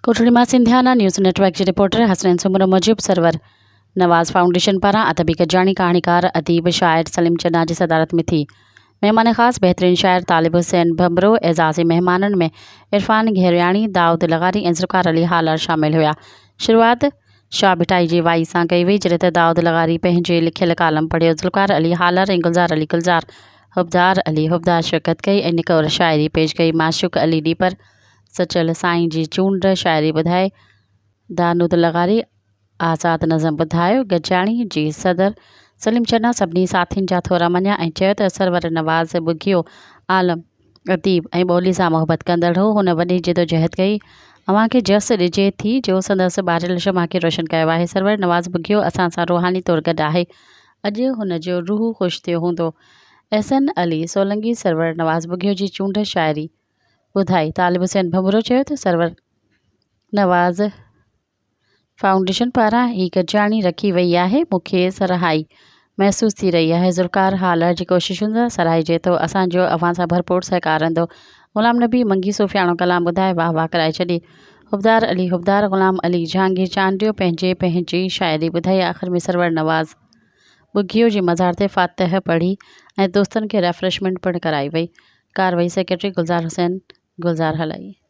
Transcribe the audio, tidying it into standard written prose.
ڪوٽڙي مان Sindhiana news net work جي reporter Hasnain Soomro موجب سرور نواز فائونڊيشن پاران ادبي گڏجاڻي ڪهاڻيڪار، اديب، شاعر سليم چنا جي صدارت ۾ ٿي. مهمان خاص بهترين شاعر طالب حسين ڀنڀرو، اعزازي مهمانن ۾ عرفان گهرياڻي، دائود لغاري ۽ ذوالفقار علي هالار شامل هيا. شروعات شاهه ڀٽائي جي وائي سان ڪئي وئي جڏهن ته دائود لغاري پنهنجي لکيل ڪالم پڙهيو. ذوالفقار علي هالار ۽ گلزار علي گلزار، حبدار علي حبدار شرڪت ڪئي ۽ نڪور شاعري پيش ڪئي. معشوق علي ڏيپر، سچل سائين جي چونڊ شاعري ٻڌائي، دانود لغاري آزاد نظم ٻڌايو، گڏجاڻي جي صدر سليم چنا سڀني ساٿين جا ٿورا مڃيا ۽ چيو ته سرور نواز ٻگهيو عالم، اديب ۽ ٻولي سان محبت ڪندڙ هو، هن وڏي جدوجهد ڪئي، اوهان کي جس ڏجي ٿي جو سندس ٻاريل شمع کي روشن ڪيو آهي، سرور نواز ٻگهيو اسان سان روحاني طور گڏ آهي، اڄ هن جو روح خوش ٿيو هوندو. احسن علي سولنگي سرور نواز ٻگهيو جي چونڊ شاعري ٻڌائي. طالب حسين ڀنڀرو چيو ته سرور نواز فائونڊيشن پاران هي گڏجاڻي رکي وئي آهي، مون کي سرهائي محسوس ٿي رهي آهي، ذوالفقار هالر جي ڪوششن سان سرهائجي ٿو، اسان جو اوهان سان ڀرپور سهڪار رهندو. غلام نبي منگي صوفياڻو ڪلام ٻڌائي واهه واهه ڪرائي ڇڏي. حبدار علي حبدار، غلام علي جهانگير چانڊيو پنهنجي پنهنجي شاعري ٻڌائي. آخر ۾ سرور نواز ٻگهيو جي مزار تي فاتح پڙهي ۽ دوستن کي ريفريشمينٽ پڻ ڪرائي وئي. ڪارروائي سيڪريٽري گلزار حسين گلزار هلائي.